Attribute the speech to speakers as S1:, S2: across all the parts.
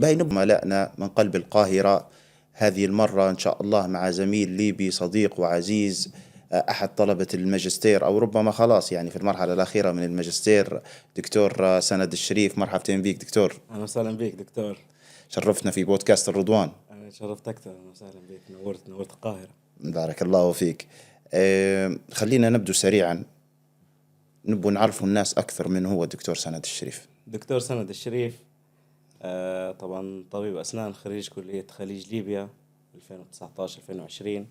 S1: باهي زملائنا من قلب القاهرة هذه المرة إن شاء الله مع زميل ليبي صديق وعزيز، أحد طلبة الماجستير أو ربما خلاص يعني في المرحلة الأخيرة من الماجستير، دكتور سند الشريف. مرحبتين بك دكتور.
S2: أهلا وسهلا بك دكتور.
S1: شرفتنا في بودكاست الرضوان.
S2: أنا شرفت أكثر، أهلا وسهلا بك، نورت القاهرة.
S1: بارك الله فيك. خلينا نبدو سريعا، نبو نعرفوا الناس أكثر من هو دكتور سند الشريف.
S2: دكتور سند الشريف طبعا طبيب أسنان، خريج كلية خليج ليبيا 2019-2020.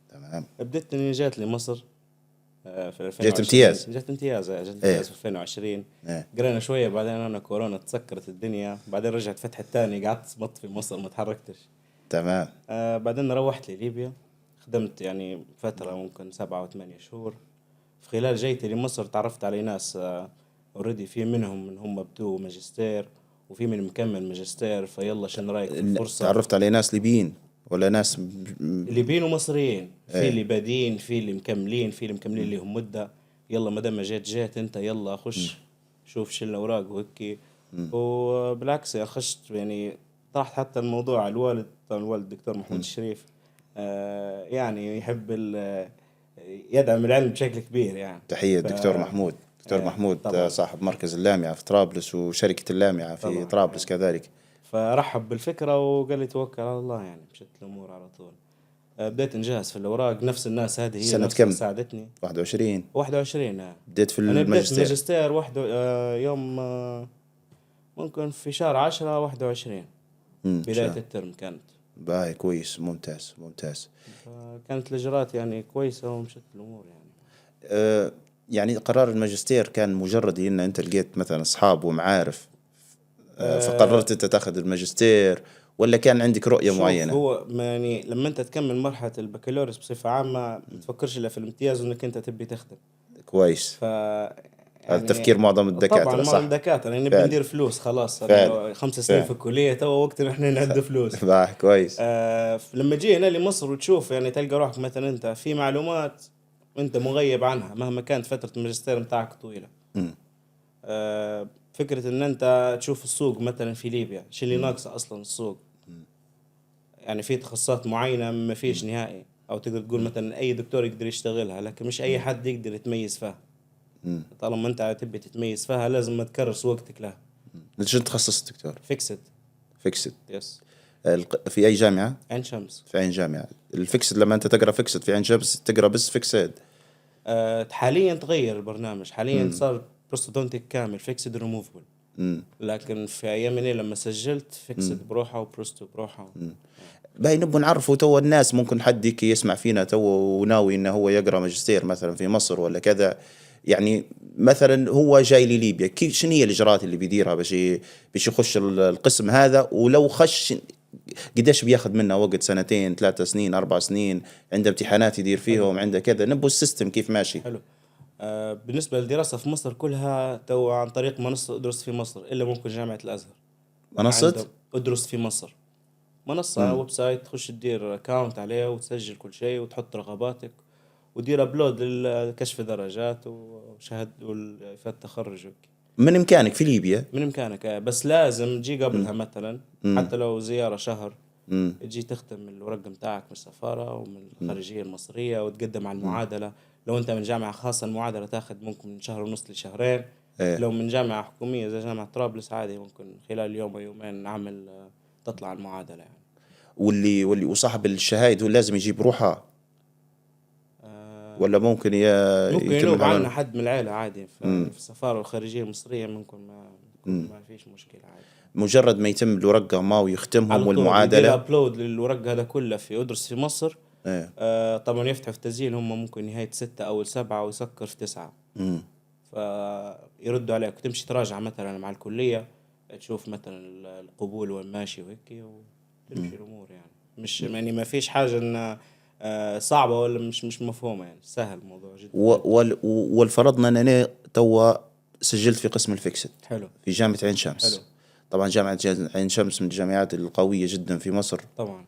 S1: تمام.
S2: بديت إني جات لمصر في 2020.
S1: جات امتياز.
S2: جات امتياز، جات امتياز في 2020. قرينا شوية، بعدين أنا كورونا تسكرت الدنيا، بعدين رجعت فتحت تاني، قعدت صمت في مصر ما تحركتش.
S1: تمام.
S2: بعدين روحت لليبيا، خدمت يعني فترة ممكن 7 أو 8 شهور. في خلال جيتي لمصر تعرفت على ناس already، في منهم من هم بدو ماجستير وفي من مكمل ماجستير، فيلا شن رايك في الفرصة.
S1: تعرفت على ناس ليبيين ولا ناس
S2: ليبيين ومصريين، في اللي بادين، في اللي مكملين، في اللي مكملين لهم مدة. يلا ما دام جيت انت، يلا خش شوف شو الاوراق وهيك. وبالعكس يا خشت يعني طرحت حتى الموضوع على الوالد، طبعا الوالد الدكتور محمود الشريف يعني يحب يدعم العلم بشكل كبير يعني.
S1: تحية دكتور محمود. دكتور محمود
S2: طبعاً.
S1: صاحب مركز اللامعة في طرابلس وشركة اللامعة في
S2: طبعاً.
S1: طرابلس كذلك.
S2: فرحب بالفكرة وقال لي توكل على الله، يعني مشت الأمور على طول. بديت نجهز في الأوراق، نفس الناس هذه هي
S1: سنة
S2: نفس
S1: كم؟
S2: اللي ساعدتني.
S1: 21.
S2: 21.
S1: بديت في
S2: أنا بديت
S1: الماجستير.
S2: الماجستير يوم ممكن في شهر 10 21. بداية الترم كانت.
S1: باهي كويس، ممتاز ممتاز.
S2: كانت الإجراءات يعني كويسة ومشت الأمور يعني.
S1: يعني قرار الماجستير كان مجرد إن أنت لقيت مثلا أصحاب ومعارف، فقررت أنت تأخذ الماجستير، ولا كان عندك رؤية معينة؟
S2: هو يعني لما أنت تكمل مرحلة البكالوريوس بصفة عامة ما تفكرش إلا في الامتياز وإنك أنت تبي تخدم.
S1: كويس.
S2: يعني
S1: هذا تفكير معظم الدكاترة،
S2: طبعاً
S1: صح؟
S2: معظم الدكاترة، يعني نبي ندير فلوس خلاص. 5 سنين في الكلية، تو وقت نحن نعد فلوس.
S1: كويس.
S2: لما تجي هنا لمصر وتشوف يعني تلقى روحك مثلا أنت في معلومات أنت مغيب عنها مهما كانت فترة الماجستير متاعك طويلة. فكرة إن أنت تشوف السوق مثلا في ليبيا شو اللي ناقصه أصلا السوق. يعني في تخصصات معينة ما فيش نهائي، أو تقدر تقول مثلا أي دكتور يقدر يشتغلها، لكن مش أي حد يقدر يتميز فيها. طالما أنت تبي تتميز فيها لازم ما تكرس وقتك لها.
S1: أنت شو تخصصت دكتور؟
S2: fixed.
S1: fixed.
S2: yes.
S1: في أي جامعة؟
S2: عين شمس.
S1: في عين جامعة. ال fixed لما أنت تقرأ fixed في عين شمس تقرأ بس fixed.
S2: حاليا تغير البرنامج، حاليا صار prosthodontic كامل فيكسد ريموفبل. لكن في أيام لما سجلت fixed بروحه و prostho بروحه.
S1: باهي نبغى نعرفوا تو الناس، ممكن حد يسمع فينا تو وناوي إنه هو يقرأ ماجستير مثلا في مصر ولا كذا، يعني مثلا هو جاي لليبيا، كيف شنو هي الإجراءات اللي بيديرها باش يخش القسم هذا؟ ولو خش قديش بياخذ منه وقت؟ 2 3 سنين 4 سنين، عنده امتحانات يدير فيهم، عنده كذا، نبو ال system كيف ماشي.
S2: حلو. بالنسبة للدراسة في مصر كلها تو عن طريق منصة ادرس في مصر، إلا ممكن جامعة الأزهر.
S1: منصة؟
S2: ادرس في مصر، منصة website تخش تدير account عليه وتسجل كل شيء وتحط رغباتك ودير upload للكشف درجات وشهادة والإفادة التخرج.
S1: من إمكانك في ليبيا؟
S2: من إمكانك، بس لازم تجي قبلها مثلا. حتى لو زيارة شهر. تجي تختم الورق متاعك من السفارة ومن الخارجية المصرية وتقدم على المعادلة. لو أنت من جامعة خاصة المعادلة تاخذ ممكن من 1.5 شهر ل2 شهر. لو من جامعة حكومية زي جامعة طرابلس عادي ممكن خلال يوم أو يومين نعمل تطلع المعادلة يعني.
S1: واللي وصاحب الشهايد هو لازم يجيب روحه؟ ولا ممكن
S2: ممكن ينوب عنا حد من العيلة عادي في السفارة الخارجية المصرية، ممكن ما فيش مشكلة عادي.
S1: مجرد ما يتم الورقة ما ويختمهم والمعادلة
S2: upload للورقة هذا كله في ادرس في مصر. طبعا يفتح في التسجيل هم ممكن نهاية 6 أو 7 ويسكر في 9. فيردوا عليك وتمشي تراجع مثلا مع الكلية، تشوف مثلا القبول وين ماشي وهيك وتمشي الأمور يعني. مش يعني ما فيش حاجة إن صعبة ولا مش مفهومة يعني، سهل الموضوع جدا.
S1: والفرضنا أن أنا توا سجلت في قسم ال fixed.
S2: حلو.
S1: في جامعة عين شمس.
S2: حلو.
S1: طبعا جامعة عين شمس من الجامعات القوية جدا في مصر.
S2: طبعا.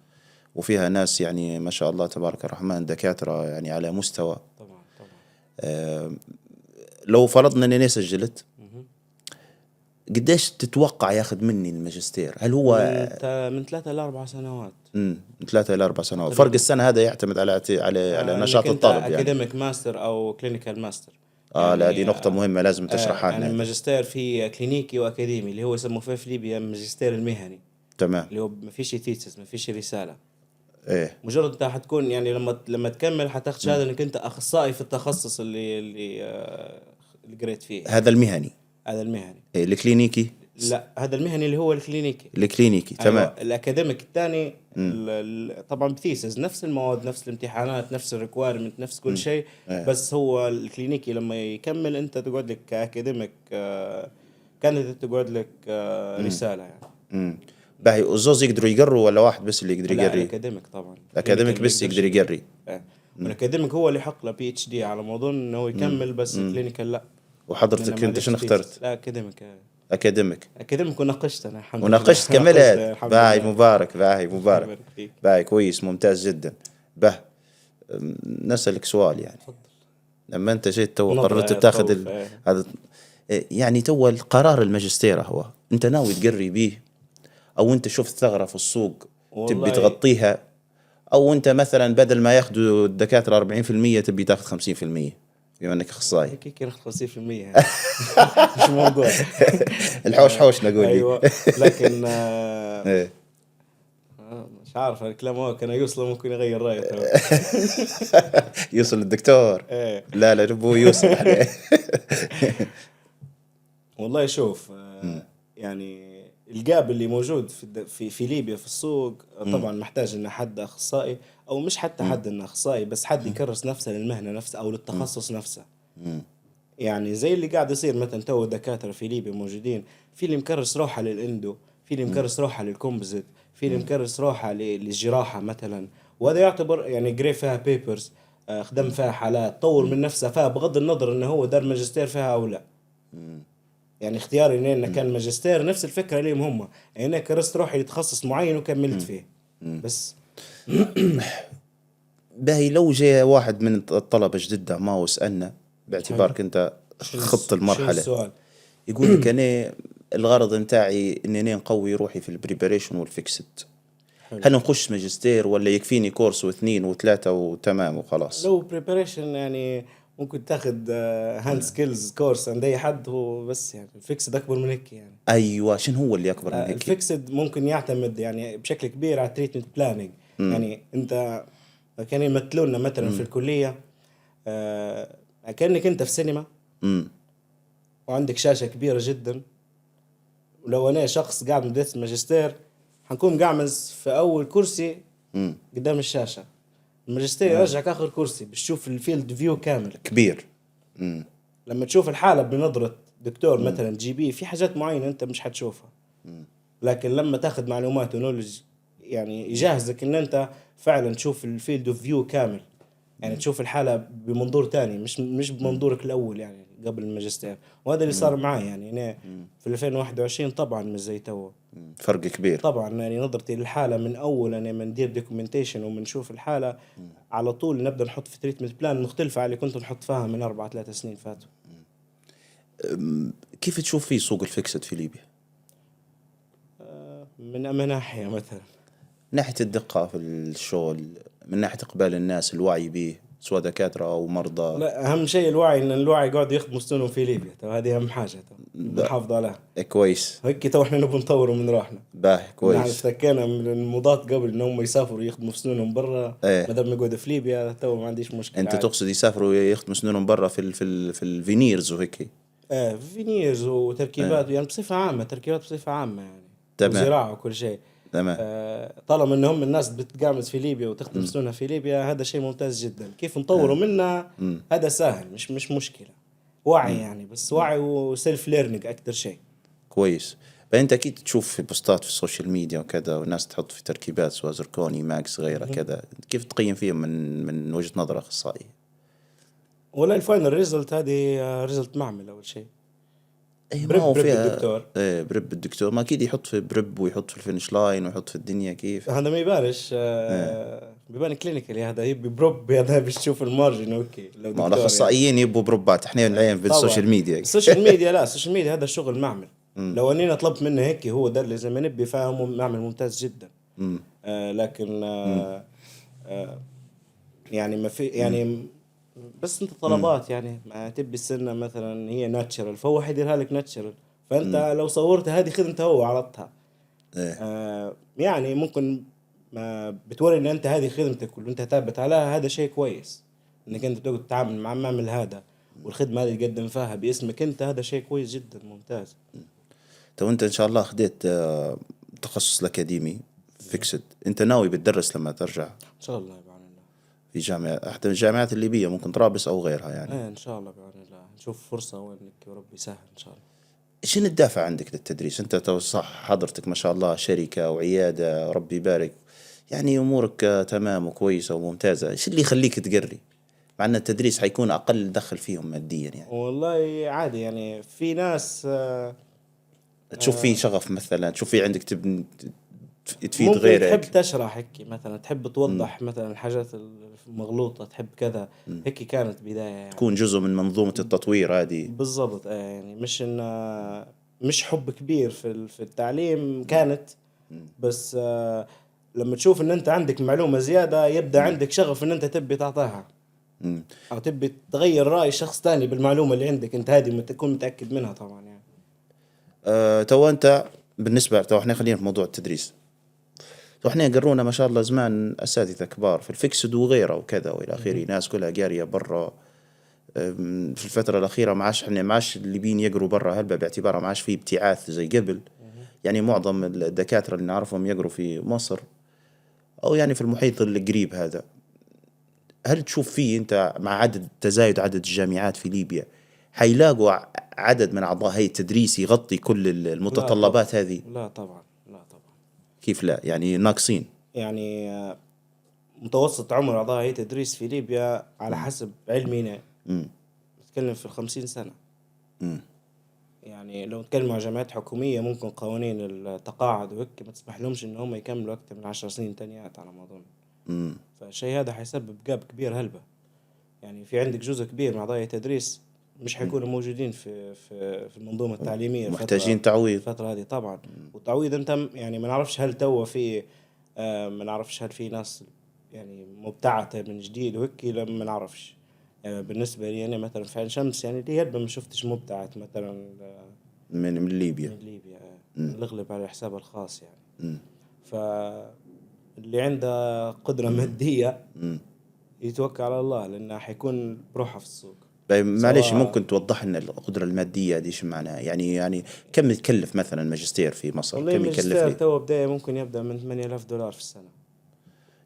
S1: وفيها ناس يعني ما شاء الله تبارك الرحمن دكاترة يعني على مستوى.
S2: طبعا طبعا.
S1: لو فرضنا أنني سجلت، قديش تتوقع ياخذ مني الماجستير؟ هل هو
S2: من 3 ل 4 سنوات.
S1: من 3 الى 4 سنوات. فرق السنة هذا يعتمد على نشاط
S2: انك انت
S1: الطالب يعني.
S2: academic master او clinical master.
S1: اه لا،
S2: يعني
S1: هذه نقطة مهمة لازم تشرحها
S2: يعني
S1: لنا.
S2: الماجستير في كلينيكي واكاديمي، اللي هو يسموه فيه في ليبيا الماجستير المهني. اللي هو ما فيش thesis، ما فيش رساله. مجرد انت حتكون يعني لما تكمل حتاخذ شهادة انك انت اخصائي في التخصص اللي قريت فيه.
S1: هذا المهني.
S2: هذا المهني.
S1: إيه، الكلينيكي؟
S2: لا، هذا المهني اللي هو الكلينيكي.
S1: الكلينيكي، تمام.
S2: أيوة. ال academic الثاني طبعا ب thesis، نفس المواد، نفس الامتحانات، نفس ال requirement، نفس كل شيء. بس هو الكلينيكي لما يكمل انت تقعد لك ك academic كانت تقعد لك رسالة يعني.
S1: باهي، والزوز يقدروا يقروا ولا واحد بس اللي يقدر
S2: لا.
S1: يقري؟
S2: ال academic طبعا.
S1: ال academic بس يقدر يقري.
S2: إيه. وال academic هو اللي يحق له PhD على ما اظن انه هو يكمل، بس ال clinical لا.
S1: وحضرتك
S2: لأنه ما
S1: انت شنو
S2: عليكش thesis.
S1: اخترت؟
S2: لا، academic.
S1: academic.
S2: academic، وناقشت انا الحمد لله.
S1: وناقشت،
S2: ناقشت،
S1: كملت.
S2: الحمد
S1: باهي.
S2: لله.
S1: مبارك، باهي، مبارك.
S2: يبارك فيك.
S1: باهي، كويس، ممتاز جدا. به نسألك سؤال يعني.
S2: تفضل.
S1: لما انت جيت تو
S2: نظرة
S1: قررت تاخذ
S2: تخوف، إيه.
S1: هذا إيه، يعني تو القرار الماجستير هو انت ناوي تقري بيه او انت شفت ثغرة في السوق تبي
S2: والله
S1: تغطيها، او انت مثلا بدل ما ياخذوا الدكاترة 40% تبي تاخذ 50% بما انك اخصائي؟
S2: هيك هيك ناخذ 50% يعني مش موضوع.
S1: الحوش حوش نقول لي.
S2: ايوه، لكن مش عارف، الكلام هو كان يوصل ممكن يغير رايه ترى.
S1: يوصل الدكتور.
S2: ايه.
S1: لا لا، نبوه يوصل احنا.
S2: والله شوف، يعني ال gap اللي موجود في ليبيا في السوق طبعا محتاج ان حد اخصائي، او مش حتى حد انه اخصائي، بس حد يكرس نفسه للمهنه نفسها او للتخصص نفسه. يعني زي اللي قاعد يصير مثلا تو دكاترة في ليبيا موجودين، في اللي مكرس روحه لل endo، في اللي مكرس روحه لل composite، في اللي مكرس روحه للجراحه مثلا، وهذا يعتبر يعني قري فيها papers، خدم فيها حالات، طور من نفسه فيها، بغض النظر انه هو دار ماجستير فيها او لا. يعني اختياري اني إنه كان ماجستير نفس الفكرة ليهم هم، يعني انا كرست روحي لتخصص معين وكملت فيه بس.
S1: باهي، لو جاء واحد من الطلبة جدد ما وسألنا، باعتبارك انت خضت
S2: شو
S1: المرحلة،
S2: السؤال؟
S1: يقول لك انا الغرض نتاعي اني أنا نقوي روحي في ال preparation وال fixed. هل نخش ماجستير ولا يكفيني كورس واثنين وثلاثة وتمام وخلاص؟
S2: لو preparation يعني ممكن تاخذ hand skills course عند اي حد هو بس، يعني ال fixed اكبر من هيك يعني.
S1: ايوه، شنو هو اللي اكبر من هيك؟
S2: ال fixed ممكن يعتمد يعني بشكل كبير على ال treatment planning. يعني انت كانوا يمثلوا لنا مثلا في الكلية كانك انت في سينما وعندك شاشة كبيرة جدا، ولو انا شخص قاعد بديت الماجستير حنكون قاعمز في اول كرسي قدام الشاشه. الماجستير يرجعك اخر كرسي باش تشوف ال field view كامل.
S1: كبير.
S2: لما تشوف الحالة بنظره دكتور مثلا GP، في حاجات معينة انت مش حتشوفها، لكن لما تاخذ معلومات و knowledge يعني يجهزك ان انت فعلا تشوف ال field of view كامل، يعني تشوف الحالة بمنظور تاني، مش بمنظورك الاول يعني قبل الماجستير. وهذا اللي صار معي يعني أنا في 2021 طبعا مش زي تو.
S1: فرق كبير.
S2: طبعا، يعني نظرتي للحالة من اول انا من ندير documentation وبنشوف الحالة على طول نبدا نحط في treatment plan مختلفة عن اللي كنت نحط فيها من 4 3 سنين فاتوا.
S1: كيف تشوف في سوق ال fixed في ليبيا؟
S2: من أما ناحية مثلا؟
S1: من ناحية الدقة في الشغل، من ناحية إقبال الناس، الوعي به، سواء دكاترة أو مرضى.
S2: لا، اهم شيء الوعي، ان الوعي قاعد يخدموا سنونهم في ليبيا تو، هذه اهم حاجة تو نحافظ عليها.
S1: كويس.
S2: هيك تو احنا نبغى نطوروا من روحنا.
S1: باه.
S2: نحن
S1: كويس.
S2: افتكينا من الموضات قبل ان هم يسافروا يخدموا في سنونهم برا. ما دام يقعدوا في ليبيا تو ما عنديش مشكله.
S1: أنت
S2: عادي.
S1: تقصد يسافروا يخدموا سنونهم برا في ال veneers وهيك؟
S2: ايه، veneers وتركيبات، يعني بصفة عامه، تركيبات بصفة عامة يعني. وزراعه وكل شيء. طالما ان هم الناس بتقامز في ليبيا وتخدم سنونها في ليبيا هذا شيء ممتاز جدا. كيف نطوروا منها هذا سهل، مش مشكله، وعي يعني، بس وعي و self learning اكثر شيء.
S1: كويس. فانت اكيد تشوف في بوستات في ال social media وكذا، والناس تحط في تركيبات سواء زركوني، Emax، غيره كذا، كيف تقيم فيهم من وجهة نظر اخصائي؟
S2: ولا ال final result هذه result معمل اول شيء.
S1: اي
S2: prep
S1: ما هو
S2: prep
S1: فيها
S2: الدكتور.
S1: ايه، prep الدكتور، ما اكيد يحط في prep ويحط في ال finish line ويحط في الدنيا، كيف؟
S2: هذا ما يبانش، بيبان clinically، هذا يبي probe، هذا باش تشوف ال margin، okay لو
S1: ما
S2: دكتور يعني.
S1: الاخصائيين يبوا بروبات، احنا العين في
S2: طبعاً.
S1: ال social media.
S2: ال social media لا، ال social media هذا شغل معمل. لو اني طلبت منه هيك هو دار لي زي ما نبي، فهو معمل ممتاز جدا. لكن يعني ما في يعني بس انت طلبات يعني ما تبي السنة مثلا هي natural، فهو حيديرها لك natural، فانت لو صورت هذه خدمته هو عرضتها. يعني ممكن ما بتوري ان انت هذه خدمتك واللي انت ثابت عليها، هذا شيء كويس انك انت تقعد تتعامل مع معمل هذا والخدمة هذه تقدم فيها باسمك انت، هذا شيء كويس جدا ممتاز.
S1: تو انت ان شاء الله خديت التخصص الاكاديمي fixed، انت ناوي بتدرس لما ترجع؟
S2: ان شاء الله بعون الله.
S1: في جامعه، احدى الجامعات الليبيه، ممكن طرابلس او غيرها يعني.
S2: ايه ان شاء الله بعون الله، نشوف فرصة وين وربي يسهل ان شاء الله.
S1: شنو الدافع عندك للتدريس؟ انت تو صح حضرتك ما شاء الله شركة وعياده، ربي يبارك، يعني امورك تمام وكويسة وممتازه، ايش اللي يخليك تقري؟ مع ان التدريس حيكون اقل دخل فيهم ماديا يعني.
S2: والله عادي يعني، في ناس
S1: تشوف فيه شغف مثلا، تشوف فيه عندك تبن تفيد
S2: ممكن
S1: غيرك.
S2: تحب تشرح هيك مثلا، تحب توضح مثلا الحاجات المغلوطة، تحب كذا هيك كانت بداية يعني.
S1: تكون جزء من منظومة التطوير هذه.
S2: بالضبط. يعني مش إن مش حب كبير في التعليم كانت، بس لما تشوف ان انت عندك معلومة زيادة يبدأ عندك شغف ان انت تبي تعطيها او تبي تغير رأي شخص تاني بالمعلومة اللي عندك انت هذه، تكون متأكد منها طبعا يعني.
S1: تو انت بالنسبة، تو احنا خلينا في موضوع التدريس، تو احنا قرونا ما شاء الله زمان اساتذة كبار في ال fixed وغيره وكذا والى اخره، ناس كلها قارية برا. في الفترة الأخيرة ما عادش احنا، ما عادش الليبيين يقروا برا هلبة، باعتبارها ما عادش في ابتعاث زي قبل. يعني معظم الدكاترة اللي نعرفهم يقروا في مصر أو يعني في المحيط القريب هذا. هل تشوف فيه أنت مع عدد تزايد عدد الجامعات في ليبيا حيلاقوا عدد من أعضاء هيئة التدريس يغطي كل المتطلبات هذه؟
S2: لا طبعا، لا طبعا.
S1: كيف لا؟ يعني ناقصين.
S2: يعني متوسط عمر أعضاء هيئة التدريس في ليبيا على حسب علمنا نتكلم في 50 سنة. يعني لو نتكلم على جامعات حكومية ممكن قوانين التقاعد وهيك ما تسمح لهمش إن هم يكملوا أكثر من 10 سنين تانيات على ما أظن. فالشيء هذا حيسبب gap كبير هلبة، يعني في عندك جزء كبير من أعضاء التدريس مش حيكونوا موجودين في المنظومة التعليمية
S1: محتاجين تعويض
S2: الفترة هذه طبعا. والتعويض أنت يعني ما نعرفش هل توا في ما نعرفش هل في ناس يعني مبتعثة من جديد وهيك، ما نعرفش. يعني بالنسبة لي أنا مثلا في عين شمس يعني لي هلبة ما شفتش مبتعث مثلا
S1: من ليبيا.
S2: من ليبيا، الأغلب على حسابه الخاص يعني. فاللي عنده قدرة مادية يتوكل على الله، لأنه حيكون بروحه في السوق.
S1: معلش ممكن توضح لنا القدرة المادية دي شو معناها؟ يعني كم يتكلف مثلا ماجستير في مصر؟
S2: والله
S1: كم يكلف
S2: الماجستير
S1: لي؟
S2: تو بداية ممكن يبدأ من $8000 في السنة.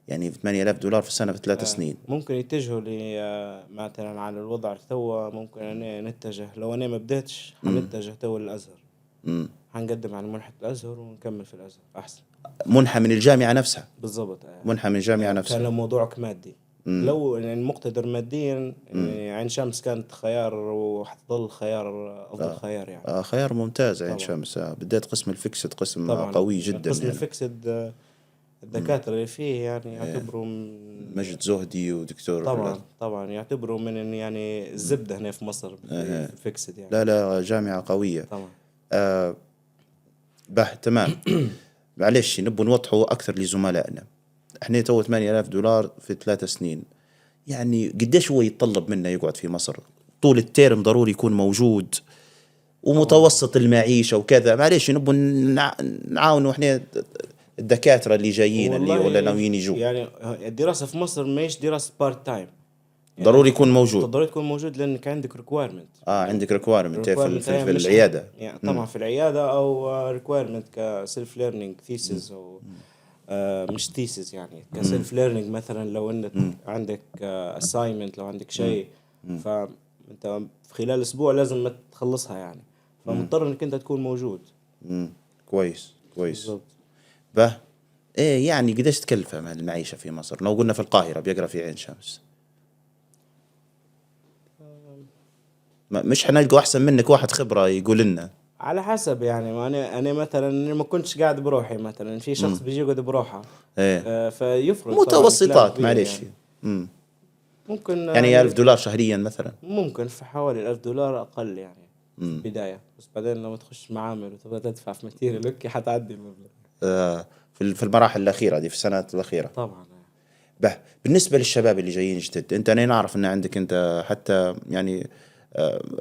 S1: يعني $8000 في السنة في 3 سنين.
S2: ممكن يتجهوا ل مثلا على الوضع توا، ممكن أنا نتجه لو أنا ما بديتش حنتجه توا للأزهر. حنقدم على منحة الأزهر ونكمل في الأزهر أحسن.
S1: منحة من الجامعة نفسها.
S2: بالضبط.
S1: منحة من الجامعة نفسها.
S2: كان لو موضوعك مادي. لو يعني مقتدر ماديا، يعني عين شمس كانت خيار وحتظل خيار أفضل خيار يعني.
S1: خيار ممتاز عين
S2: طبعاً.
S1: شمس. بالذات قسم ال fixed قسم
S2: طبعاً.
S1: قوي جدا
S2: قسم
S1: يعني.
S2: ال fixed، الدكاترة اللي فيه يعني يعتبروا من
S1: مجد زهدي ودكتور
S2: طبعا يعتبروا من يعني الزبدة هنا في مصر في ال fixed يعني.
S1: لا لا جامعة قوية.
S2: طبعا.
S1: به تمام. معلش نبغى نوضحه أكثر لزملائنا. احنا تو $8000 في 3 سنين، يعني قديش هو يتطلب منا يقعد في مصر طول ال term؟ ضروري يكون موجود، ومتوسط المعيشة وكذا. معلش نبغى نعاونوا احنا الدكاترة اللي جايين اللي
S2: والله
S1: ولا ناويين يجوا.
S2: يعني الدراسة في مصر ماهيش دراسة part time يعني،
S1: ضروري يكون موجود.
S2: ضروري تكون موجود لأنك عندك requirement.
S1: عندك requirement
S2: requirement
S1: في
S2: مش
S1: العيادة.
S2: يعني طبعا في العيادة أو requirement ك self learning thesis أو مش thesis يعني ك self learning. مثلا لو انك عندك assignment، لو عندك شيء، فانت في خلال اسبوع لازم ما تخلصها يعني، فمضطر انك انت تكون موجود.
S1: كويس كويس.
S2: بالضبط.
S1: به ايه يعني قديش تكلف المعيشة في مصر؟ لو قلنا في القاهرة بيقرا في عين شمس، مش حنلقوا احسن منك واحد خبرة يقول لنا.
S2: على حسب يعني، ما انا مثلا ما كنتش قاعد بروحي، مثلا في شخص بيجي يقعد بروحه.
S1: إيه.
S2: فيفرق طبعاً
S1: متوسطات
S2: كلام
S1: معلش.
S2: كبير يعني. ممكن
S1: يعني $1000 شهريا مثلا.
S2: ممكن في حوالي $1000 اقل يعني. في البداية، بس بعدين لما تخش معامل وتبغى تدفع في material okay حتعدي المبلغ.
S1: في المراحل الاخيرة دي، في السنوات الاخيره.
S2: طبعا.
S1: به، بالنسبة للشباب اللي جايين جدد، انت انا نعرف ان عندك انت حتى يعني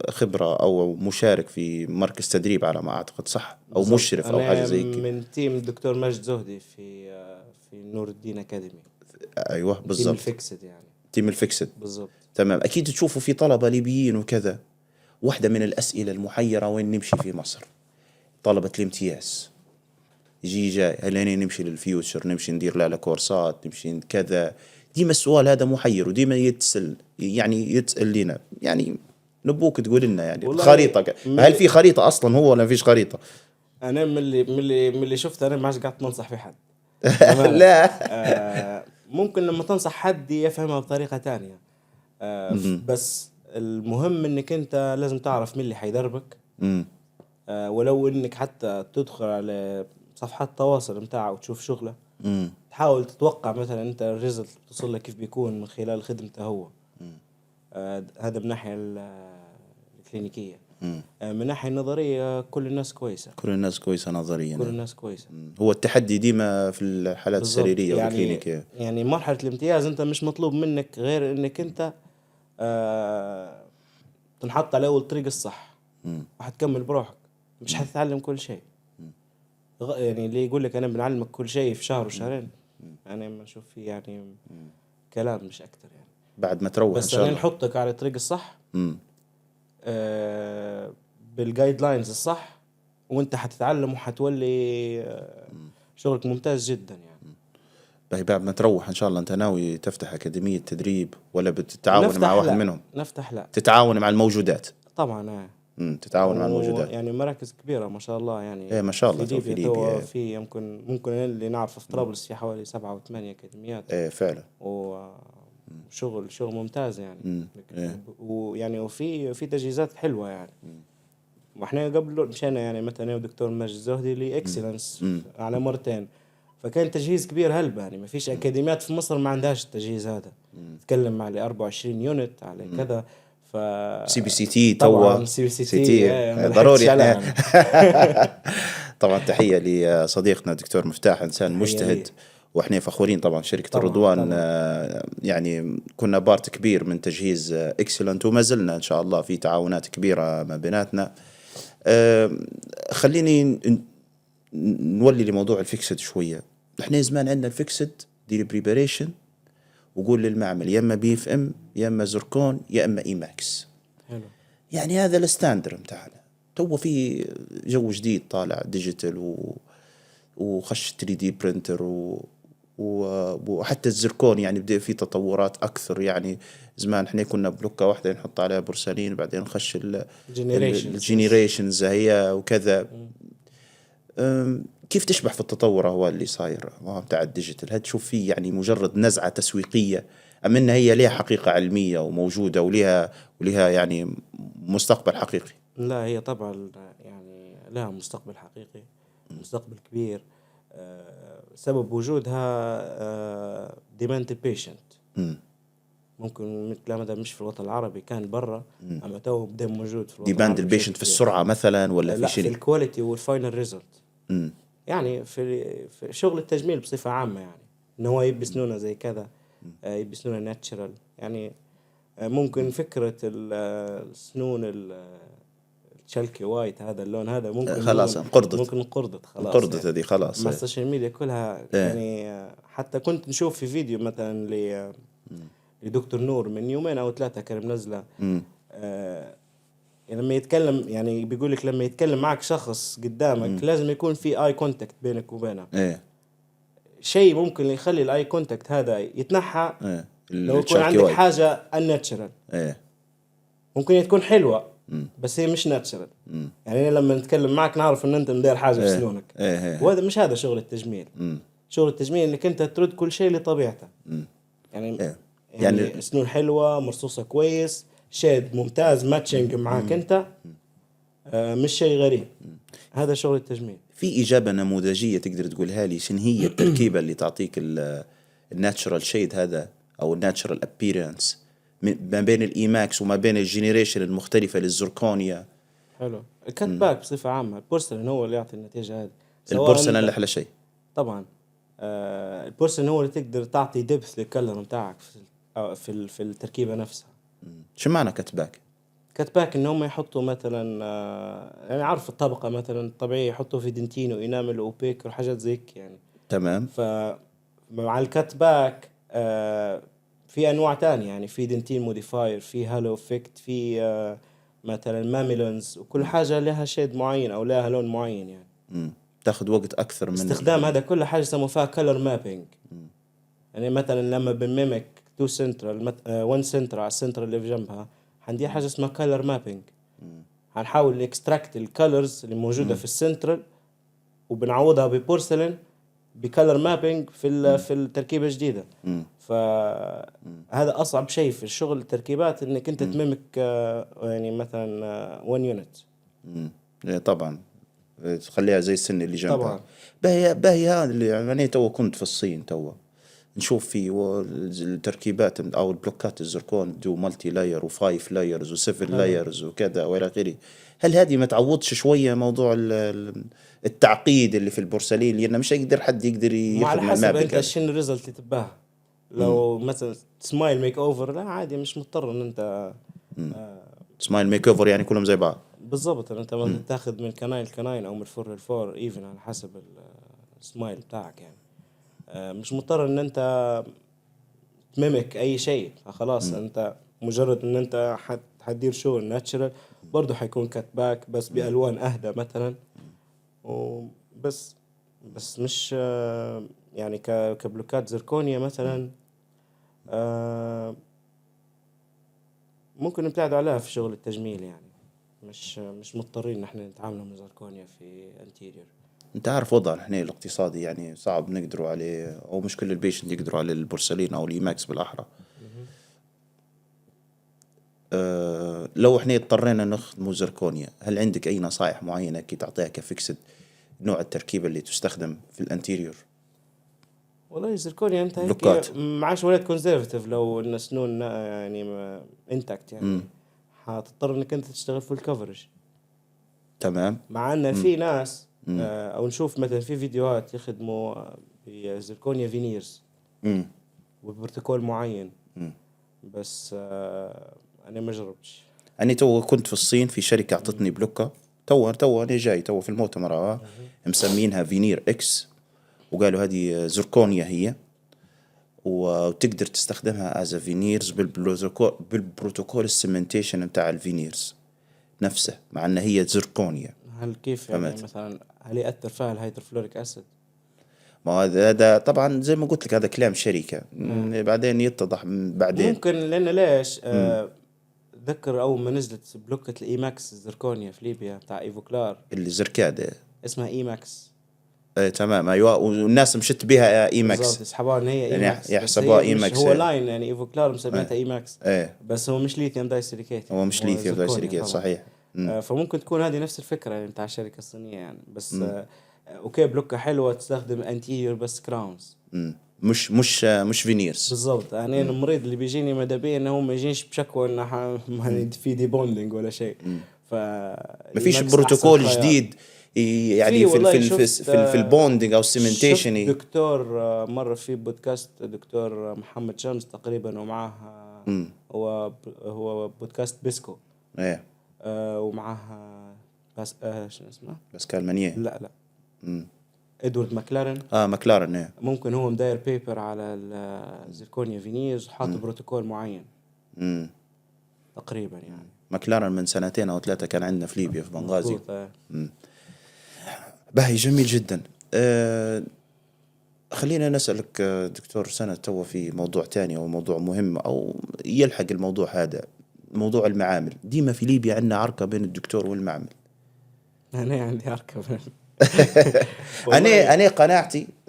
S1: خبره او مشارك في مركز تدريب على ما اعتقد، صح؟ او
S2: بالضبط.
S1: مشرف او
S2: أنا
S1: حاجة زي كده.
S2: من team الدكتور مجد زهدي في نور الدين academy.
S1: ايوه.
S2: team
S1: بالضبط.
S2: ال fixed يعني.
S1: team ال fixed.
S2: بالضبط.
S1: تمام، اكيد تشوفوا في طلبه ليبيين وكذا. واحدة من الاسئلة المحيره: وين نمشي في مصر؟ طلبه الامتياز يجي جاي، هل أنا نمشي لل Future، نمشي ندير لا كورسات، نمشي كذا؟ ديما السؤال هذا محير وديما يتسل، يعني يتسأل لنا، يعني نبوك تقول لنا يعني
S2: والله
S1: خريطة، هل في خريطة أصلا هو ولا فيش خريطة؟
S2: انا من اللي شفت، انا ما عادش قعدت ننصح في حد.
S1: لا.
S2: ممكن لما تنصح حد يفهمها بطريقة تانية، بس المهم انك انت لازم تعرف مين اللي حيدربك. ولو انك حتى تدخل على صفحات التواصل متاعه وتشوف شغله، تحاول تتوقع مثلا انت ال result توصل لك كيف بيكون من خلال خدمته هو. هذا من ناحية الكلينيكيه. من الناحية النظرية كل الناس كويسه.
S1: كل الناس كويسة نظريا.
S2: كل الناس كويسه.
S1: هو التحدي ديما في الحالات السريرية
S2: يعني
S1: والكلينيكيه.
S2: يعني مرحلة الامتياز انت مش مطلوب منك غير انك انت تنحط على اول طريق الصح وحتكمل بروحك، مش حتتعلم كل شيء. يعني اللي يقول لك انا بنعلمك كل شيء في شهر وشهرين، انا ما اشوف فيه يعني كلام مش اكثر يعني.
S1: بعد ما تروح
S2: بس
S1: ان شاء
S2: انا
S1: الله
S2: نحطك على الطريق الصح بال guidelines الصح، وانت حتتعلم وحتولي شغلك ممتاز جدا يعني.
S1: باهي، بعد ما تروح ان شاء الله، انت ناوي تفتح اكاديمية تدريب ولا بتتعاون
S2: نفتح
S1: مع واحد
S2: لا.
S1: منهم؟
S2: نفتح لا.
S1: تتعاون مع الموجودات.
S2: طبعا.
S1: تتعاون مع الموجودات.
S2: يعني مراكز كبيرة ما شاء الله يعني.
S1: ايه ما شاء الله.
S2: في
S1: تو في
S2: ليبيا توا
S1: ليبيا.
S2: في يمكن ممكن اللي نعرفه في طرابلس في حوالي 7 أو 8 أكاديميات.
S1: ايه فعلا.
S2: وشغل شغل ممتاز يعني.
S1: إيه.
S2: ويعني وفي تجهيزات حلوة يعني. واحنا قبل مشينا يعني مثلا انا ودكتور ماجد زهدي ل Excellence على مرتين، فكان تجهيز كبير هلبة يعني. ما فيش اكاديميات في مصر ما عندهاش التجهيز هذا. تتكلم على 24 unit، على كذا، ف
S1: CBCT توا.
S2: طبعا CBCT.
S1: CT ضروري احنا. طبعا تحية لصديقنا دكتور مفتاح، انسان مجتهد
S2: ليه.
S1: واحنا فخورين طبعا شركة
S2: طبعاً،
S1: الرضوان.
S2: طبعاً.
S1: يعني كنا part كبير من تجهيز Excellent، وما زلنا ان شاء الله في تعاونات كبيرة ما بيناتنا. خليني نولي لموضوع ال fixed شويه. احنا زمان عندنا ال fixed دير preparation وقول للمعمل يا اما PFM يا اما زركون يا اما E-max.
S2: حلو.
S1: يعني هذا ال standard متاعنا. تو في جو جديد طالع digital وخش 3D printer وحتى الزركون يعني بدا في تطورات اكثر. يعني زمان احنا كنا بلوكه واحدة نحط عليها بورسلين، بعدين نخش
S2: generations.
S1: ال generations هي وكذا. كيف تشبح في التطور هو اللي صاير هو بتاع ال digital؟ هل تشوف فيه يعني مجرد نزعة تسويقية أم إن هي لها حقيقة علمية وموجودة ولها يعني مستقبل حقيقي؟
S2: لا، هي طبعا يعني لها مستقبل حقيقي، مستقبل كبير. سبب وجودها demand patient. ممكن الكلام هذا مش في الوطن العربي، كان برا، اما تو بدا موجود في الوطن
S1: demand
S2: العربي بشكل
S1: ال patient في
S2: كبير.
S1: السرعة مثلا ولا
S2: لا،
S1: في
S2: في
S1: شنو؟
S2: ال quality وال final result. يعني في شغل التجميل بصفة عامة، يعني ان هو يبي سنونه زي كذا، يبي سنونه natural يعني. ممكن فكرة السنون ال chalky white، هذا اللون هذا ممكن
S1: خلاص انقرضت.
S2: ممكن انقرضت خلاص.
S1: انقرضت
S2: يعني.
S1: هذه خلاص.
S2: مع ال social media كلها. يعني حتى كنت نشوف في فيديو مثلا لدكتور نور من يومين او 3 كان منزله. يعني لما يتكلم، يعني بيقول لك لما يتكلم معك شخص قدامك لازم يكون في eye contact بينك وبينه. شيء ممكن يخلي ال eye contact هذا يتنحى لو يكون
S1: ال chalky
S2: عندك
S1: white.
S2: حاجة unnatural. ممكن تكون حلوة بس هي مش natural. يعني أنا لما نتكلم معك نعرف ان انت مدير حاجة في سنونك.
S1: إيه.
S2: وهذا مش هذا شغل التجميل. شغل التجميل انك انت ترد كل شيء لطبيعته يعني. يعني سنون حلوة مرصوصه كويس، shade ممتاز، matching معاك انت، مش شيء غريب. هذا شغل التجميل.
S1: في إجابة نموذجية تقدر تقولها لي؟ شن هي التركيبة اللي تعطيك ال natural shade هذا أو ال natural appearance ما بين ال E-max وما بين ال generation المختلفة للزركونيا؟
S2: حلو ال cut back بصفة عامة. البورسلين هو اللي يعطي النتيجة هذه.
S1: البورسلين احلى شيء.
S2: طبعا البورسلين هو اللي تقدر تعطي depth لل color بتاعك في التركيبة نفسها.
S1: شو معنى cut back؟
S2: cut back ان هم يحطوا مثلا يعني عارف الطبقة مثلا الطبيعية يحطوا في dentin و enamel و opaque وحاجات زي هيك يعني.
S1: تمام.
S2: فمع ال cut back في انواع تانية يعني، في dentin modifier، في halo effect، في مثلا mamelons، وكل حاجة لها shade معين او لها لون معين يعني.
S1: تاخذ وقت اكثر من
S2: استخدام هذا كل حاجة يسموه فيها color mapping. يعني مثلا لما بن mimic two central، 1 سنترال على السنترال اللي في جنبها، حندير حاجة اسمها color mapping. حنحاول ن extract ال colors اللي موجودة في السنترال وبنعوضها ب porcelain ب color mapping في التركيبة الجديده. فهذا اصعب شيء في الشغل التركيبات، انك انت ت mimic يعني مثلا 1 unit.
S1: إيه طبعا، تخليها زي السن اللي جنبها.
S2: طبعا.
S1: باهي باهي، هذا اللي يعني تو كنت في الصين تو نشوف في التركيبات او البلوكات الزركون دو multi layer و five layers و seven layers وكذا والى اخره. هل هذه ما تعوضش شوية موضوع التعقيد اللي في البورسلين؟ لان مش يقدر حد يقدر
S2: ما على
S1: يخدم
S2: حسب
S1: ال mapping
S2: انت
S1: هذا.
S2: شنو ال result اللي تباها. لو مثلا smile makeover، لا عادي، مش مضطر ان انت
S1: smile makeover يعني كلهم زي بعض.
S2: بالضبط، ان انت مثلا تاخذ من canine ل canine او من four ل four even، على حسب السمايل بتاعك يعني. مش مضطر ان انت ت mimic اي شيء، فخلاص انت مجرد ان انت حتدير شغل natural برضه حيكون cut back بس بالوان اهدى مثلا وبس. بس مش يعني كبلوكات زركونيا مثلا ممكن نبتعد عليها في شغل التجميل يعني، مش مضطرين ان احنا نتعامل مع زركونيا في anterior.
S1: انت عارف وضعنا احنا الاقتصادي يعني صعب نقدروا عليه، او مش كل ال patient يقدروا على البورسلين او ال E-max بالاحرى. لو احنا اضطرينا نخدموا زركونيا، هل عندك اي نصائح معينة كي تعطيها ك fixed نوع التركيبة اللي تستخدم في ال anterior؟
S2: والله الزركونيا انت هيك
S1: بلوكات.
S2: معاش ولات conservative. لو ان سنون يعني intact يعني حتضطر انك انت تشتغل full coverage. مع ان في ناس او نشوف مثلا في فيديوهات يخدموا ب zirconia veneers وبروتوكول معين، بس انا ما جربتش.
S1: أنا تو كنت في الصين في شركة أعطتني بلوكة، تو تو أنا جاي تو في المؤتمر مسمينها Veneer X، وقالوا هذه زركونيا هي وتقدر تستخدمها as veneers بالبروتوكول ال cementation بتاع ال veneers نفسه، مع ان هي زركونيا.
S2: هل كيف يعني؟
S1: فهمت.
S2: مثلا هل يأثر فيها ال hydrofluoric acid؟
S1: ما هذا طبعا زي ما قلت لك هذا كلام شركة، بعدين يتضح بعدين.
S2: ممكن، لان ليش ذكر اول ما نزلت بلوكة ال E-max الزركونيا في ليبيا بتاع ايفوكلار.
S1: اللي زركادة.
S2: اسمها E-max.
S1: ايه تمام، ايوه، والناس مشت بها E-max.
S2: بالضبط، يسحبوها ان هي
S1: يعني
S2: E-max.
S1: يحسبوها E-max،
S2: هو
S1: إيه.
S2: line يعني ايفوكلار مسميتها E-max. بس هو مش lithium disilicate.
S1: هو مش ليثيوم
S2: زركونيا
S1: disilicate.
S2: طبعاً.
S1: صحيح.
S2: فممكن تكون هذه نفس الفكرة يعني بتاع الشركة الصينية يعني، بس okay بلوكه حلوة تستخدم anterior بس crowns.
S1: مش veneers.
S2: بالضبط، يعني المريض اللي بيجيني ماذا بيا انه هو ما يجيش بشكوى انه يعني في debonding ولا شيء، ف
S1: ما فيش
S2: ال E-max أحسن
S1: بروتوكول
S2: خيار.
S1: جديد يعني
S2: في
S1: في
S2: والله
S1: في
S2: شفت،
S1: في ال bonding او ال cementation؟
S2: شفت دكتور مرة في بودكاست دكتور محمد شمس تقريبا ومعاه هو بودكاست بيسكو. ومعاه بس شنو اسمه؟
S1: باسكال مانيه.
S2: لا لا، ادوارد ماكلارن.
S1: اه ماكلارن، ايه.
S2: ممكن هو مداير paper على ال zirconia veneers وحاط بروتوكول معين تقريبا يعني.
S1: ماكلارن من سنتين او ثلاثة كان عندنا في ليبيا في بنغازي.
S2: مظبوط.
S1: باهي، جميل جدا. خلينا نسألك دكتور سند تو في موضوع تاني أو موضوع مهم أو يلحق الموضوع هذا، موضوع المعامل. ديما في ليبيا عندنا عركة بين الدكتور والمعمل.
S2: انا عندي اركب.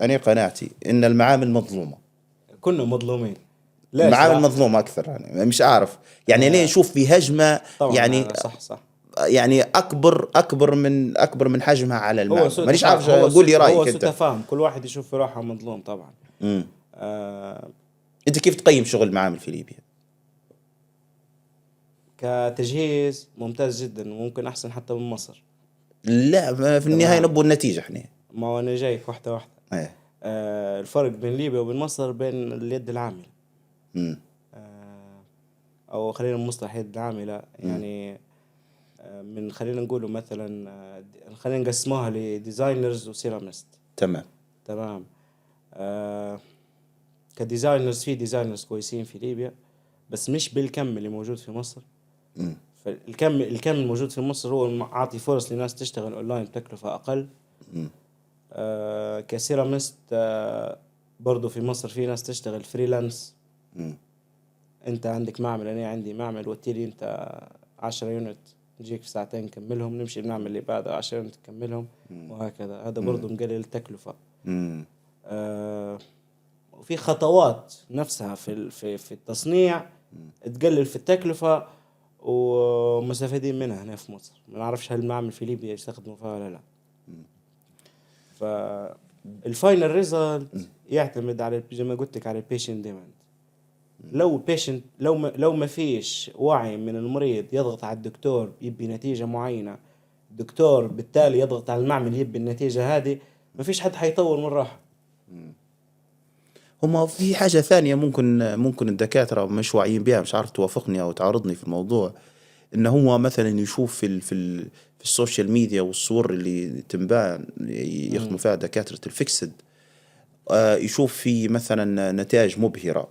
S1: أنا قناعتي إن المعامل مظلومة.
S2: كنا مظلومين، ليش؟
S1: المعامل
S2: لا؟
S1: مظلومة أكثر، يعني مش أعرف يعني ليه نشوف في هجمة
S2: طبعا
S1: يعني
S2: صح صح.
S1: يعني اكبر من حجمها على
S2: هو
S1: المعمل.
S2: سوء
S1: مانيش
S2: تفاهم.
S1: عارف،
S2: هو
S1: قول لي
S2: هو
S1: رايك
S2: سوء
S1: انت.
S2: تفاهم، كل واحد يشوف في روحه مظلوم طبعا.
S1: انت كيف تقيم شغل المعامل في ليبيا؟
S2: كتجهيز ممتاز جدا، وممكن احسن حتى من مصر.
S1: لا، ما في النهاية
S2: تمام.
S1: نبوا النتيجة احنا.
S2: ما هو انا جايك واحدة واحده.
S1: ايه.
S2: الفرق بين ليبيا وبين مصر بين اليد العامله. او خلينا مصطلح يد العامله، يعني من خلينا نقوله مثلا خلينا نقسموها ل designers و ceramist. تمام. ك designers، في designers كويسين في ليبيا بس مش بالكم اللي موجود في مصر. فالكم الموجود في مصر هو عاطي فرص لناس تشتغل اونلاين بتكلفة اقل. ك ceramist برضو في مصر في ناس تشتغل freelance. انت عندك معمل، انا عندي معمل، وتيلي انت 10 unit، نجيك في ساعتين نكملهم، نمشي نعمل اللي بعده 10 unit نكملهم، وهكذا. هذا برضو مقلل التكلفة. وفي خطوات نفسها في التصنيع تقلل في التكلفة ومستفيدين منها هنا في مصر. ما نعرفش هل المعمل في ليبيا يستخدموا فيها ولا لا. فال final result يعتمد على، زي ما قلت لك، على ال patient demand. لو patient لو ما فيش وعي من المريض يضغط على الدكتور يبي نتيجة معينة، الدكتور بالتالي يضغط على المعمل يبي النتيجة هذه، ما فيش حد حيطور من روحه.
S1: هما في حاجة ثانية ممكن الدكاترة مش واعيين بها، مش عارف توافقني أو تعارضني في الموضوع، إنه هو مثلا يشوف في ال social media والصور اللي تنباع يخدموا فيها دكاترة ال fixed، يشوف في مثلا نتائج مبهرة،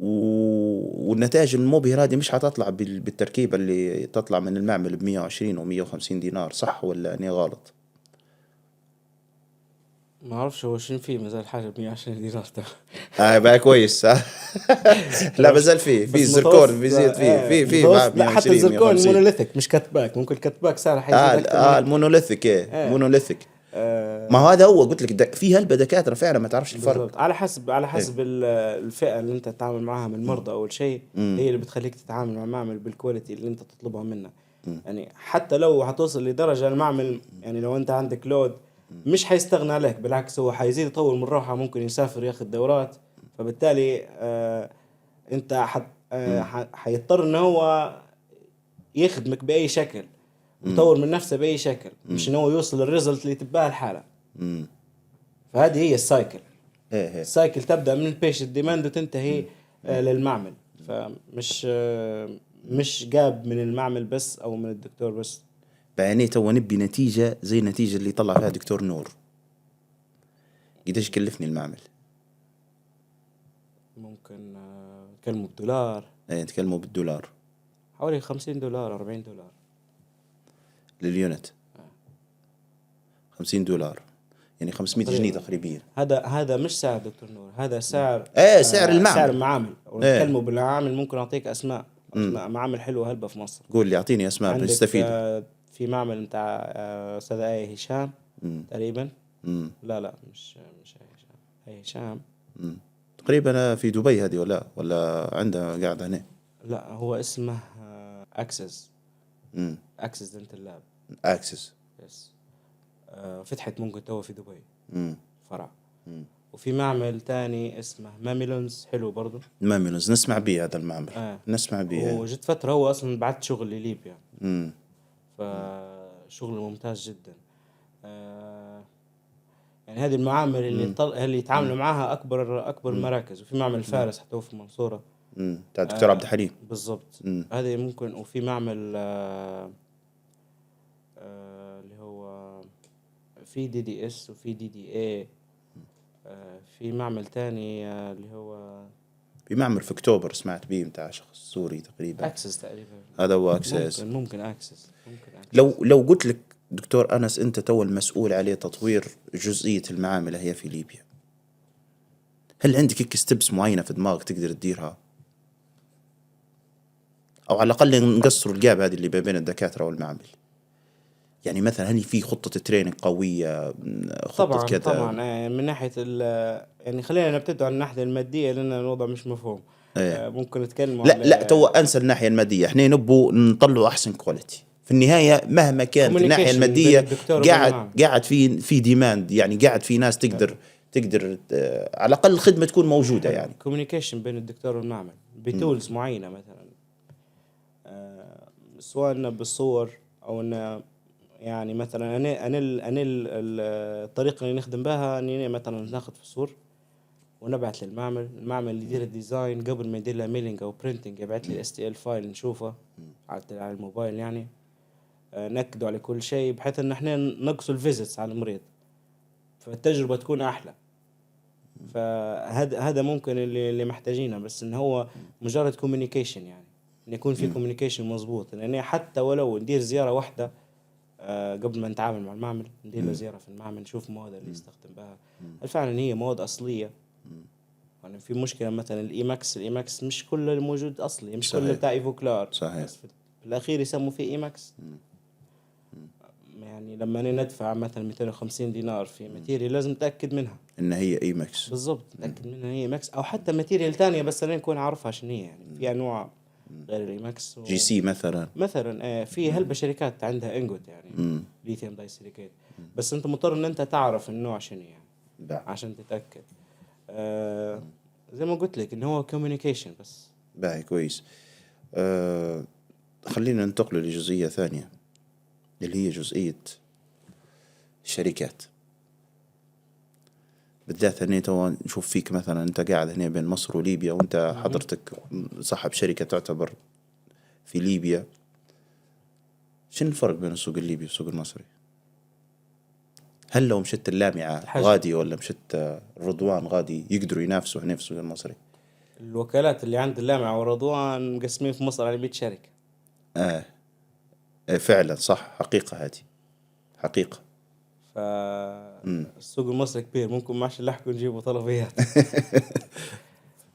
S1: والنتائج المبهرة هذه مش حتطلع بالتركيبة اللي تطلع من المعمل ب 120 و 150 دينار، صح ولا أني غلط؟
S2: ما اعرفش هو شنو فيه مازال حاجة ب 120 دينار.
S1: اه بقى كويس. لا، مازال فيه
S2: بس
S1: الزركون
S2: متوسط
S1: بيزيد فيه في
S2: متوسط، لا، حتى
S1: 120
S2: الزركون
S1: 150.
S2: monolithic مش cut back، ممكن cut back سعره حيزيد اكثر من
S1: ال monolithic، ايه. Monolithic. ما هو هذا هو قلت لك في هلبة دكاترة فعلا ما تعرفش الفرق.
S2: بالضبط، على حسب الفئة اللي انت تتعامل معاها من المرضى. اول شيء هي اللي بتخليك تتعامل مع معمل بال quality اللي انت تطلبها منه. يعني حتى لو حتوصل لدرجة المعمل، يعني لو انت عندك load مش حيستغنى عليك، بالعكس هو حيزيد يطور من روحه، ممكن يسافر ياخذ دورات، فبالتالي انت حيضطر ان هو يخدمك باي شكل ويطور من نفسه باي شكل، مش انه هو يوصل لل result اللي تباه الحاله. فهذه هي ال cycle.
S1: ايه.
S2: ال cycle تبدا من ال patient demand وتنتهي للمعمل، فمش مش gap من المعمل بس او من الدكتور بس.
S1: يعني تو نبي نتيجة زي النتيجة اللي طلع فيها دكتور نور، قديش كلفني المعمل؟
S2: ممكن نتكلموا بالدولار.
S1: ايه، نتكلموا بالدولار.
S2: حوالي 50 دولار، 40 دولار.
S1: لل unit 50 دولار، يعني 500 جنيه
S2: تقريبا.
S1: تقريبا.
S2: هذا مش سعر دكتور نور، هذا سعر
S1: ايه، سعر المعمل.
S2: سعر المعامل. ونتكلموا بالمعامل، ممكن اعطيك اسماء معامل حلوة هلبة في مصر.
S1: قول لي، اعطيني اسماء.
S2: عندك
S1: بنستفيد.
S2: في معمل بتاع استاذ آية هشام تقريبا. لا لا، مش آية هشام، آية هشام.
S1: تقريبا في دبي هذه ولا عندها قاعدة هنا؟
S2: لا، هو اسمه Access. Access Dental Lab.
S1: Access.
S2: Yes، فتحت ممكن تو في دبي فرع. وفي معمل تاني اسمه Mamelons، حلو برضو.
S1: Mamelons، نسمع به هذا المعمل. نسمع به.
S2: وجت فترة هو أصلا بعت شغل لليبيا، فشغل ممتاز جدا. يعني هذه المعامل اللي يتعاملوا معاها أكبر أكبر مراكز، وفي معمل فارس حتى هو في المنصورة.
S1: تاع الدكتور عبد الحليم.
S2: بالضبط. هذه ممكن، وفي معمل اللي هو في DDS وفي DDA، في معمل تاني اللي هو
S1: في معمل في اكتوبر سمعت به، بتاع شخص سوري تقريبا.
S2: Access تقريبا.
S1: هذا هو Access.
S2: ممكن Access، ممكن Access.
S1: لو قلت لك دكتور انس، انت تو المسؤول عليه تطوير جزئية المعامل هي في ليبيا، هل عندك هيك steps معينة في دماغك تقدر تديرها، او على الاقل نقصروا ال gap هذه اللي بين الدكاترة والمعامل؟ يعني مثلا هل في خطه training قويه، خطه
S2: طبعا.
S1: كذا؟
S2: طبعا، من ناحية يعني خلينا نبتدي عن الناحية المادية لان الوضع مش مفهوم. ممكن نتكلم
S1: لا لا، تو انسى الناحية الماديه، احنا نبوا نطلعوا احسن quality في النهاية مهما كانت الناحية
S2: Communication بين
S1: الماديه.
S2: الدكتور وبين
S1: قاعد
S2: المعمل.
S1: قاعد في demand، يعني قاعد في ناس تقدر على الاقل الخدمة تكون موجودة يعني.
S2: communication بين الدكتور والمعمل ب tools معينة مثلا. سواء إنه بالصور او انه يعني مثلا انا الطريقة اللي نخدم بها اني مثلا ناخذ في الصور ونبعث للمعمل، المعمل اللي يدير ال design قبل ما يدير لها milling او printing يبعث لي STL file نشوفه على الموبايل يعني، نأكدوا على كل شيء بحيث ان احنا نقصوا ال visits على المريض، فالتجربة تكون احلى. فهذا ممكن اللي محتاجينه، بس ان هو مجرد communication، يعني ان يكون في communication مظبوط. لان حتى ولو ندير زيارة واحدة قبل ما نتعامل مع المعمل، ندير له زيارة في المعمل، نشوف المواد اللي يستخدم بها هل فعلا هي مواد اصلية. يعني في مشكلة مثلا ال E-max، ال E-max مش كل الموجود اصلي، مش كله بتاع ايفوكلار.
S1: صحيح.
S2: بس في الاخير يسموا فيه E-max. يعني لما أنا ندفع مثلا 250 دينار في material لازم نتاكد منها
S1: ان هي E-max.
S2: بالضبط، نتاكد منها هي E-max او حتى material ثانية، بس انا نكون عارفها شنو هي. يعني في انواع غير ال E-max
S1: GC مثلا.
S2: مثلا في هلبة شركات عندها ingot يعني lithium disilicate، بس انت مضطر ان انت تعرف النوع شنو يعني عشان تتاكد. زي ما قلت لك ان هو communication بس.
S1: باهي كويس. خلينا ننتقل لجزئية ثانية اللي هي جزئية الشركات بالذات. هنا تو نشوف فيك مثلا انت قاعد هنا بين مصر وليبيا، وانت حضرتك صاحب شركة تعتبر في ليبيا. شنو الفرق بين السوق الليبي والسوق المصري؟ هل لو مشت اللامعة غادي ولا مشت الرضوان غادي يقدروا ينافسوا هنا في السوق المصري؟
S2: الوكالات اللي عند اللامعة والرضوان مقسمين في مصر على 100 شركة.
S1: فعلا صح، حقيقة هذه حقيقة.
S2: فالسوق المصري كبير، ممكن ما عادش نلحقوا نجيبوا طلبيات.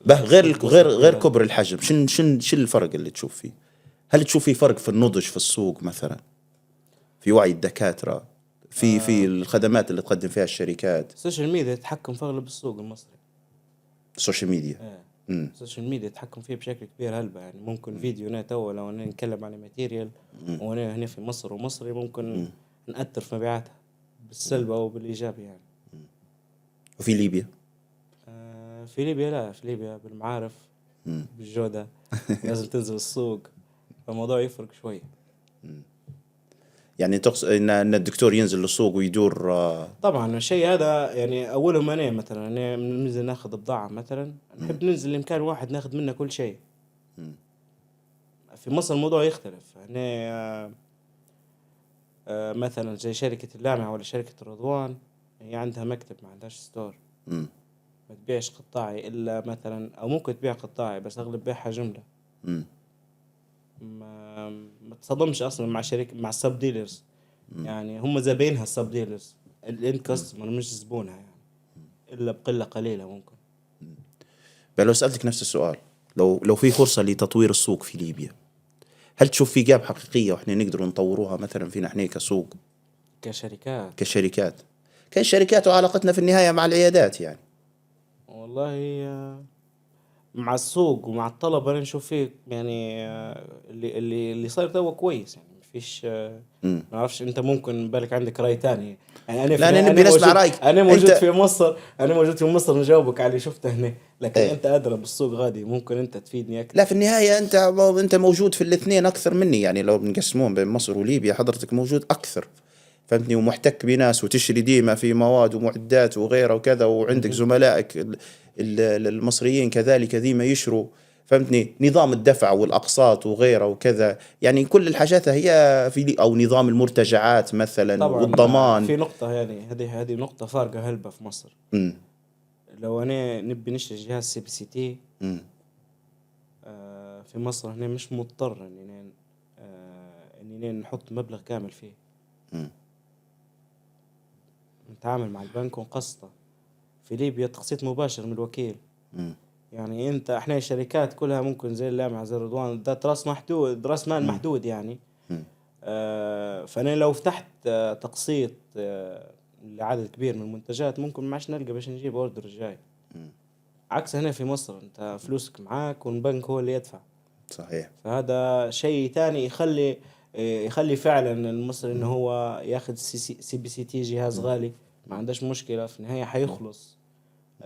S1: به غير غير غير كبر الحجم، شن شن شن الفرق اللي تشوف فيه؟ هل تشوف في فرق في النضج في السوق مثلا، في وعي الدكاترة، في الخدمات اللي تقدم فيها الشركات؟
S2: ال social media تتحكم في اغلب السوق المصري.
S1: ال social media.
S2: ال social media تتحكم فيه بشكل كبير هلبة. يعني ممكن فيديو هنا تو لو انا نتكلم عن material وانا هنا في مصر ومصري، ممكن نأثر في مبيعاتها بالسلب او بالايجاب يعني.
S1: وفي ليبيا؟
S2: في ليبيا لا، في ليبيا بالمعارف، بالجودة، لازم تنزل السوق، فالموضوع يفرق شوي.
S1: يعني تقصد ان الدكتور ينزل للسوق ويدور؟
S2: طبعا الشيء هذا يعني اولهم انا مثلا، انا ننزل ناخذ بضاعة مثلا، نحب ننزل لمكان واحد ناخذ منه كل شيء. في مصر الموضوع يختلف. هنا مثلا زي شركة اللامعة ولا شركة الرضوان، هي عندها مكتب ما عندهاش store. ما تبيعش قطاعي الا مثلا، او ممكن تبيع قطاعي بس اغلب بيعها جملة. ما تصدمش اصلا مع شركة، مع ال sub dealers. يعني هم زباينها ال sub dealers، ال end customer مش زبونها يعني، الا بقلة قليله ممكن.
S1: بل لو سالتك نفس السؤال، لو في فرصة لتطوير السوق في ليبيا، هل تشوف في gap حقيقية واحنا نقدر نطوروها مثلا فينا احنا كسوق؟
S2: كشركات؟
S1: كشركات، كشركات، وعلاقتنا في النهاية مع العيادات يعني.
S2: والله مع السوق ومع الطلب انا نشوف فيه يعني اللي صاير تو كويس يعني، مفيش ما اعرفش انت ممكن بالك عندك راي تاني يعني. انا
S1: لا، انا نبي نسمع رايك.
S2: انا موجود في مصر، انا موجود في مصر نجاوبك على اللي شفته هنا، لكن ايه؟ انت ادرى بالسوق غادي، ممكن انت تفيدني اكثر.
S1: لا، في النهاية انت موجود في الاثنين اكثر مني يعني، لو بنقسمون بين مصر وليبيا حضرتك موجود اكثر، فهمتني، ومحتك بناس وتشري ديما في مواد ومعدات وغيره وكذا، وعندك زملائك المصريين كذلك ديما يشروا، فهمتني، نظام الدفع والاقساط وغيره وكذا، يعني كل الحاجات هي في، او نظام المرتجعات مثلا.
S2: طبعا
S1: والضمان.
S2: في نقطة يعني هذه نقطة فارقه هلبة في مصر. لو انا نبي نشتري جهاز CBCT في مصر هنا مش مضطر اني نحط مبلغ كامل فيه. نتعامل مع البنك ونقسطه. في ليبيا تقسيط مباشر من الوكيل. يعني انت احنا الشركات كلها ممكن زي اللامعة زي رضوان ذات راس محدود، راس مال محدود يعني. فانا لو فتحت تقسيط لعدد كبير من المنتجات ممكن ما عادش نلقى باش نجيب order الجاي. عكس هنا في مصر انت فلوسك معاك والبنك هو اللي يدفع.
S1: صحيح.
S2: فهذا شيء ثاني يخلي فعلا المصري انه هو ياخذ CBCT جهاز غالي، ما عندهش مشكلة، في النهاية حيخلص.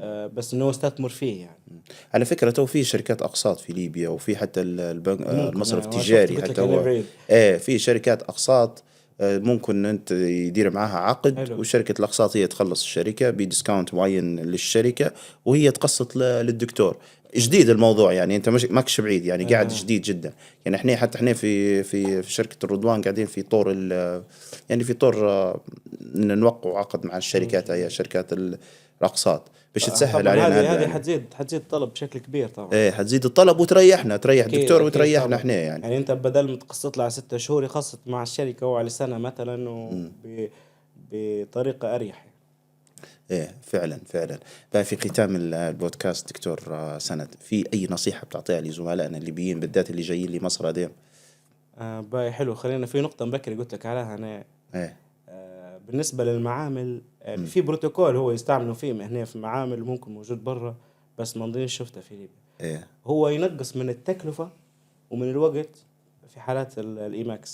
S2: بس انه هو استثمر فيه يعني.
S1: على فكرة تو في شركات اقساط في ليبيا، وفي حتى البنك،
S2: ممكن
S1: المصرف
S2: يعني،
S1: التجاري
S2: قلت لك
S1: حتى
S2: أنا
S1: هو
S2: بعيد.
S1: ايه في شركات اقساط، ممكن انت يدير معاها عقد.
S2: حلو.
S1: وشركه الاقساط هي تخلص الشركة ب discount معين للشركة، وهي تقسط للدكتور. جديد الموضوع يعني، انت مش ماكش بعيد يعني، قاعد جديد جدا يعني. احنا حتى احنا في شركة الرضوان قاعدين في طور يعني في طور ان نوقعوا عقد مع الشركات، هي شركات الاقساط، باش تسهل
S2: طبعا
S1: علينا
S2: هذه
S1: هذا
S2: هذه
S1: يعني.
S2: حتزيد الطلب بشكل كبير طبعا.
S1: ايه، حتزيد الطلب وتريحنا، تريح
S2: أكيد
S1: الدكتور
S2: أكيد
S1: وتريحنا
S2: طبعا.
S1: احنا يعني.
S2: يعني انت بدل ما تقسط له على 6 شهور، يقسط مع الشركة هو على سنة مثلا، بطريقة اريح يعني.
S1: ايه فعلا فعلا. بقى في ختام البودكاست دكتور سند، في اي نصيحة بتعطيها لزملائنا الليبيين بالذات اللي جايين لمصر هذين؟
S2: باي حلو، خلينا في نقطة مبكرة قلت لك عليها انا.
S1: ايه.
S2: بالنسبة للمعامل، في بروتوكول هو يستعملوا فيه هنا في معامل، ممكن موجود برا بس ما نظنش شفته في ليبيا. هو ينقص من التكلفة ومن الوقت في حالات ال E-max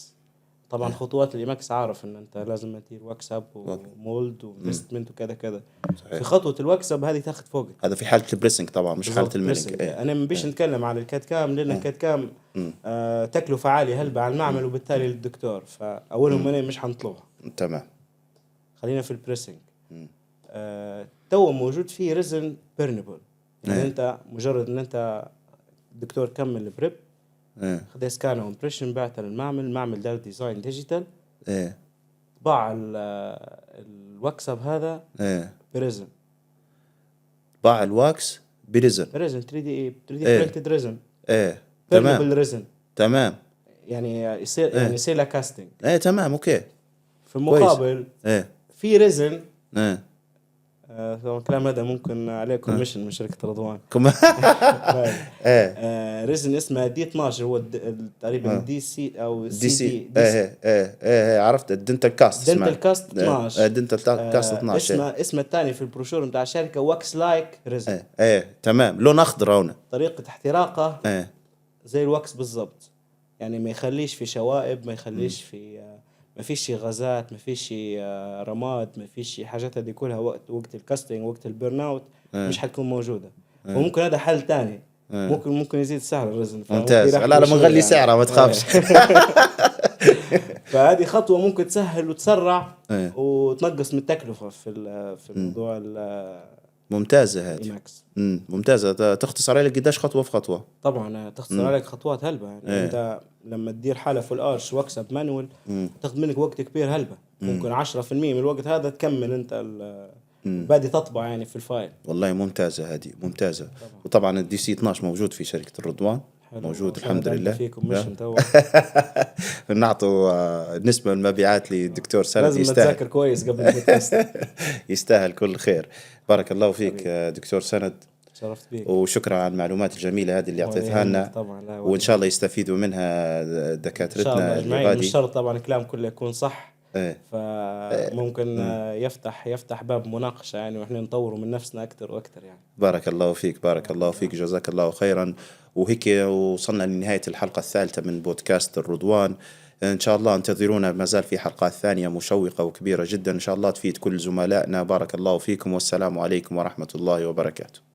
S2: طبعا. خطوات ال E-max عارف ان انت لازم تدير wax up و mold و investment وكذا كذا. في خطوة ال wax up هذه تاخذ وقت.
S1: هذا في حاله ال pressing طبعا، مش حاله
S2: بالضبط،
S1: ال milling.
S2: pressing. انا ما بيش نتكلم على ال CAD CAM، لان ال CAD CAM تكلفة عالية هلبة على المعمل وبالتالي للدكتور، فاولهم انا مش حنطلبها. خلينا في ال pressing. تو موجود فيه resin burnable يعني. انت مجرد ان انت دكتور كمل ال prep، خذ scan و impression، بعته للمعمل، المعمل دار design digital، طبع ال wax up هذا ب resin.
S1: باع ال wax ب resin.
S2: ب resin 3D 3D printed resin.
S1: ايه تمام.
S2: burnable resin. يعني يصير يعني يصير له casting.
S1: ايه تمام، okay.
S2: في المقابل في resin، طبعا الكلام هذا ممكن عليه commission من شركة رضوان.
S1: ايه.
S2: Resin اسمها D 12، هو تقريبا DC او
S1: D
S2: سي
S1: C
S2: دي.
S1: ايه، عرفت، ال Dental Cast.
S2: Dental Cast 12.
S1: ايه، Dental Cast 12.
S2: اسمه الثاني في البروشور بتاع الشركة wax like resin.
S1: ايه تمام، لون اخضر هنا.
S2: طريقه احتراقه زي ال wax بالضبط، يعني ما يخليش في شوائب، ما يخليش في ما فيش غازات، ما فيش رماد، ما فيش حاجات هذه كلها وقت ال casting، وقت ال burn out مش حتكون موجوده. وممكن هذا حل ثاني، ممكن يزيد سعر ال resin، فممكن
S1: ممتاز.
S2: يرحل
S1: لا لا،
S2: شوي
S1: بنغلي
S2: يعني.
S1: سعره، ما تخافش.
S2: فهذه خطوة ممكن تسهل وتسرع وتنقص من التكلفة في موضوع
S1: ممتازة هذه.
S2: ال E-max.
S1: ممتازه، تختصر عليك قداش خطوة في خطوه.
S2: طبعا تختصر عليك خطوات هلبة يعني. انت لما تدير حاله full arch wax up manual تاخذ منك وقت كبير هلبة، ممكن 10% من الوقت هذا تكمل انت بادي تطبع يعني في ال file.
S1: والله ممتازة هذه، ممتازه. وطبعا ال DC 12 موجود في شركة الرضوان.
S2: حلو.
S1: موجود.
S2: سند
S1: الحمد
S2: عندي
S1: لله.
S2: في commission تو.
S1: نعطوا نسبه من المبيعات للدكتور سند.
S2: لازم
S1: يستاهل.
S2: تذاكر كويس قبل البودكاست.
S1: يستاهل كل خير. بارك الله فيك دكتور سند.
S2: شرفت بيك.
S1: وشكرا على المعلومات الجميلة هذه اللي
S2: ولا
S1: اعطيتها
S2: يهمك.
S1: لنا.
S2: طبعا، لا ولا
S1: وان شاء الله يستفيدوا منها
S2: ان شاء الله
S1: دكاترتنا اللي
S2: اجمعين.
S1: غادي.
S2: مش شرط طبعا الكلام كله يكون صح. فممكن يفتح باب مناقشة يعني، واحنا نطوروا من نفسنا اكثر واكثر يعني.
S1: بارك الله فيك، بارك الله فيك، جزاك الله خيرا. وهيك وصلنا لنهاية الحلقة الثالثة من بودكاست الرضوان. إن شاء الله انتظرونا، ما زال في حلقات ثانية مشوقة وكبيرة جدا إن شاء الله تفيد كل زملائنا. بارك الله فيكم، والسلام عليكم ورحمة الله وبركاته.